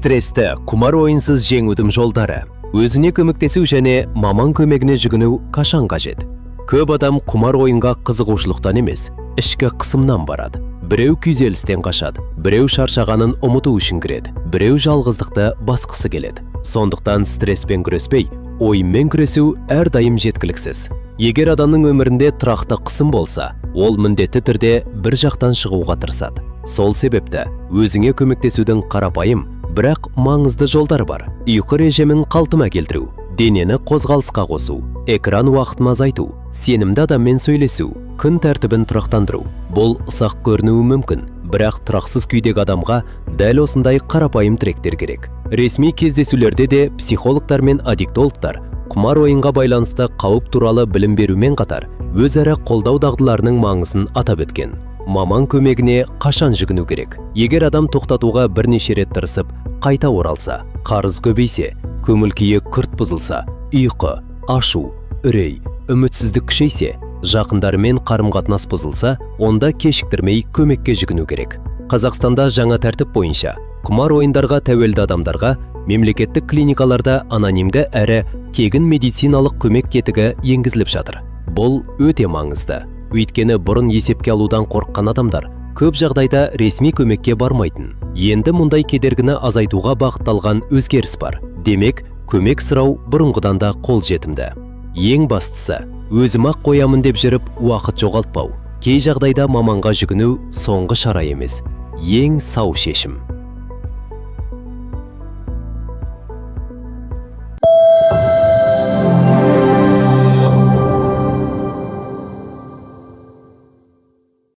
Стрессті құмар ойынсыз жеңудің жолдары. Өзіне көмектесу және маман көмегіне жүгіну қашан қажет? Көп адам құмар ойынға қызығушылықтан емес, ішкі қысымнан барады. Біреу күйзелістен қашады, біреу шаршағанын ұмыту үшін кіреді, біреу жалғыздықты басқысы келеді. Сондықтан стресспен күреспей, ойынмен күресу әрдайым жеткіліксіз. Егер адамның өмірінде тұрақты қысым болса, ол міндетті түрде бір жақтан шығуға тырысады. Сол себепті өзіңе көмектесудің қарапайым, бірақ маңызды жолдары бар. Ұйқы режимін қалпына келтіру, денені қозғалысқа қосу, экран уақытын азайту, сенімді адаммен сөйлесу, күн тәртібін тұрақтандыру. Бұл ұсақ көрінуі мүмкін, бірақ тұрақсыз күйдегі адамға дәл осындай қарапайым тіректер керек. Ресми кездесулерде де психологтар мен аддиктологтар құмар ойынға байланысты қауіп туралы білім берумен қатар, өзара қолдау дағдыларының маңызын атап өткен. Маман көмегіне қашан жүгіну керек? Егер адам тоқтатуға бірнеше рет тырысып, қайта оралса, қарыз көбейсе, көңіл күйі күрт бұзылса, ұйқы, ашу, үрей, үмітсіздік күшейсе, жақындарымен қарым-қатынас бұзылса, онда кешіктірмей көмекке жүгіну керек. Қазақстанда жаңа тәртіп бойынша құмар ойындарға тәуелді адамдарға мемлекеттік клиникаларда анонимді әрі тегін медициналық көмек тетігі енгізіліп жатыр. Бұл өте маңызды. Өйткені бұрын есепке алудан қорыққан адамдар көп жағдайда ресми көмекке бармайтын. Енді мұндай кедергіні азайтуға бағытталған өзгеріс бар. Демек, көмек сұрау бұрынғыдан да қолжетімді. Ең бастысы, өзім ақ қоямын деп жүріп уақыт жоғалтпау. Кей жағдайда маманға жүгіну соңғы шара емес, ең сау шешім.